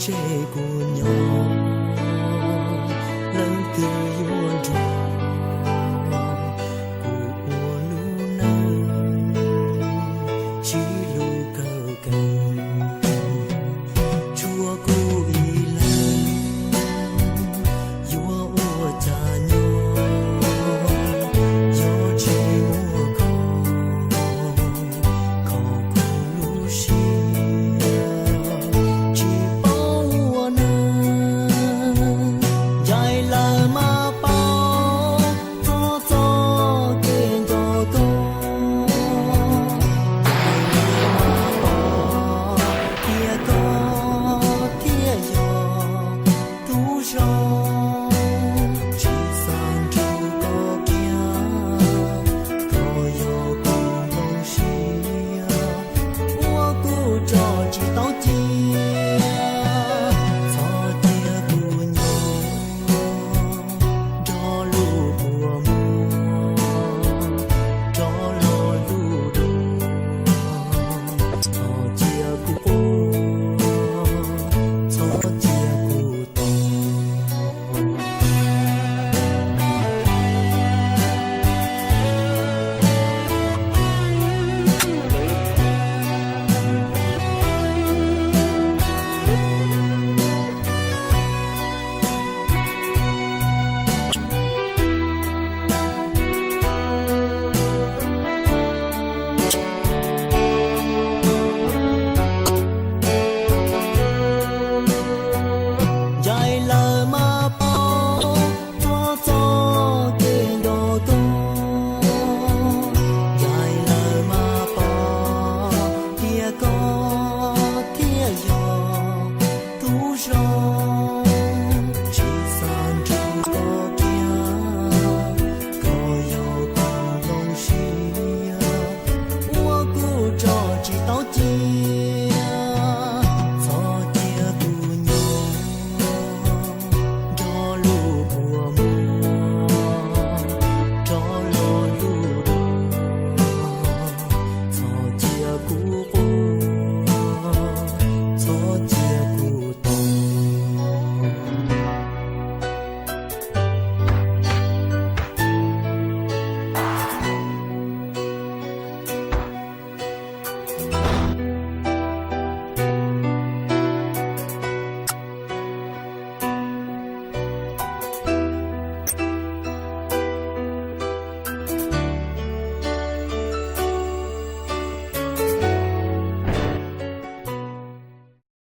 Kuv nyob, leej twg yuav nrog kuv ua lub neej sib hlub kawg kev. Tshuav kuv ib leeg, yuav ua cas nyob, yog tsis muaj koj, kho kuv lub siab, tsis paub ua neeg. Ncaim lawm mas paub txog txoj kev nco koj, ncaim lawm mas paub tias koj thiaj yog tub zoo, tsis xav nrug koj kiag, koj yog kuv nplooj siab, ua kuv tso tsis tau cia. Txhob cia kuv nyob nrog lub kua muag, rov los lub ntuj, txhob cia kuv quaj, txhob cia kuv tuag. Ncaim lawm mas paub txog txoj kev nco koj, ncaim lawm mas paub tias koj